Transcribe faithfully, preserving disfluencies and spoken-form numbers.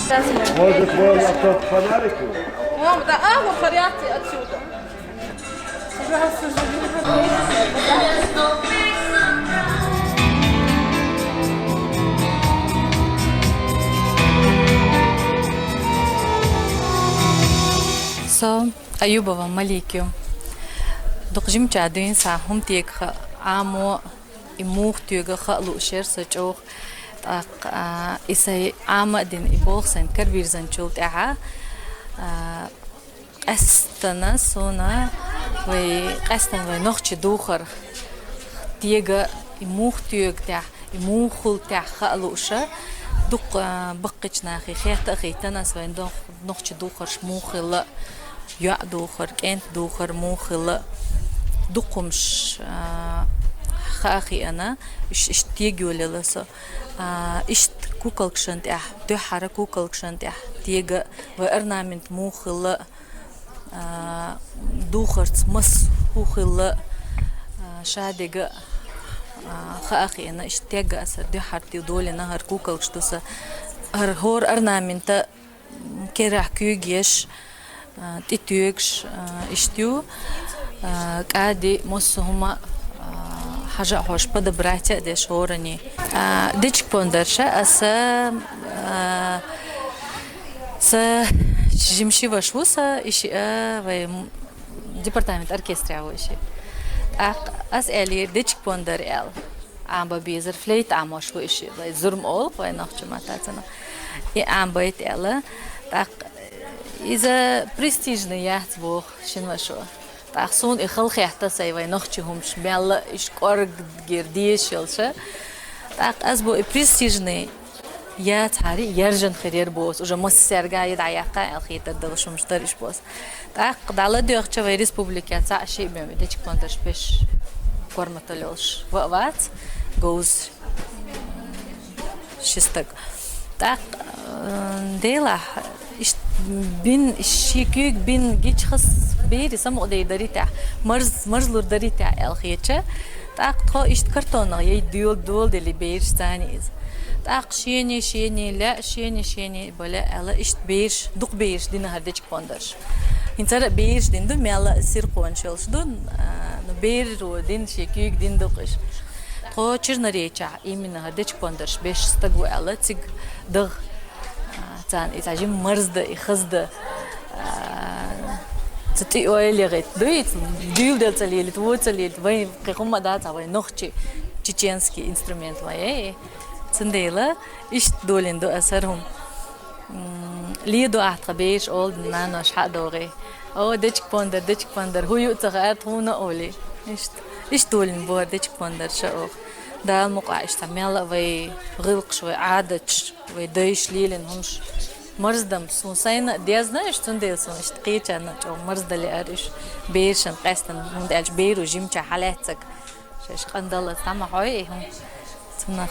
Может, можно тот фонарик? Мам, да, а, вот порядки отсюда. Со Аюбова Малик ю. Дукха жимча дуьйна са хӀума тега ха, Ӏамо, и муха тоьга ха а луушера со чӀоагӀа. ТӀаккха, а, и сай Ӏама а дина, и болх сайна каравирзинчул тӀехьа, а, къаьстина суна вай, къаьстина вай нохчий духар тега, и муха тоьга тӀехьа, и муха хул тӀехьа ха а лууша, дукха, а, баккхийча наха хетта а хийтина ас вай нох-, нохчий духарш муха хилла, йоӀ духар, кӀентий духар муха хилла, дукха хӀумаш, а, ха а хиъна, иш-, иштта тега йолаелла со. А, иштта куколкашна тӀехьа, дуьххьара куколкашна тӀехьа тега, вай орнамент муха хилла, а, духарца мас хӀун хилла, а, шадерг, а, ха а хиъна, иштта тега ас дуьххьара тӀе долийна хӀара куколкаш ду са. ХӀара хӀора орнамента керахь куьйгаш, а, тӀетоьгаш, а, иштта ю, а, кӀади, массо а хӀума, а, хьажа а хьожаш, подобрать а деш хӀоране. А, дечиг-пондарш аса, а, са жима ши ваша ву са, и шиъ а вай м-, департамент оркестрехь ву и шиъ. ТӀаккха ас аьллера дечиг-пондар аьлла. Ӏамбан безар, флейта Ӏамош ву и шиъ, вай зурма олу вай нохчийн маттаца. И Ӏамбайта аьлла. ТӀаккха иза престижный яц боху шина вашо. ТӀаккха суна и хала хетта сай вай нохчийн хӀумаш мелла а, иштта кӀорггера дезаш йолуша. ТӀаккха ас боху и престижный яцахьара, яржана хир яра боху, уже массаьрга а дӀаяккха аьлла хетар долуш хӀумаш дара уьш боху. ТӀаккха дӀаладоьгӀча вай республикехь цхьаъ шиъ бен дечиг-пондарш беш корматалла йолуш ва а вац, говза ши стаг. ТӀаккха, э, делахь, иштта бин, шен куьйга бин гича хас бери самукъадайдарий тӀехь, марз-, марзлур дарий тӀехь аьлла хетча, тӀаккха тхо иштта картонах яй доьла-, доладелли бераш царна иза. ТӀаккха шений, шений лаьа, шений, шений бале аьлла, иштта бераш, дукха бераш дина хӀара дечиг-пондарш. ХӀинца хӀара а бераш дина ду, мелла а сирхонаш йолуш ду, а, ну, беро дина, шен куьйга дина ду-кх уьш. Тхо Черноречьехь именно хӀара дечиг-пондарш беш стаг ву аьлла, цига даха, а, царна и цхьа жима марздан, и хаздан, а, цу тӀе ойла яхийта ду, и дуьйладелла ца лелийта, вон ца лелийта, вайн кхин хӀумма а дац, а вайн нохчийн, чеченский инструмент вайн, э, э. Цундела иштта долийна ду аса хӀара хӀума. М, ле ду ахь тхан бераш олу наноша хьа а догӀий. О, дечиг-пондар, дечиг-пондар, хӀун ю а ца хаьа тхуна а олий. Иштта, иштта долийна бу хӀара дечиг-пондарш а оха. Дала мукъа иштта мелла а вай гӀиллакхаш, вай Ӏадаташ, вай дайша лелийна хӀумаш. Марздам суна сайна а дезна уьш, цундела суна иштта кхечарна а чӀогӀа марздан лаьара уьш. Берашна къаьстина, хӀунда аьлча беро жимчохь хьалаьцнарг. Шаьш къандаллаца дӀа ма хьой и хӀума цунах.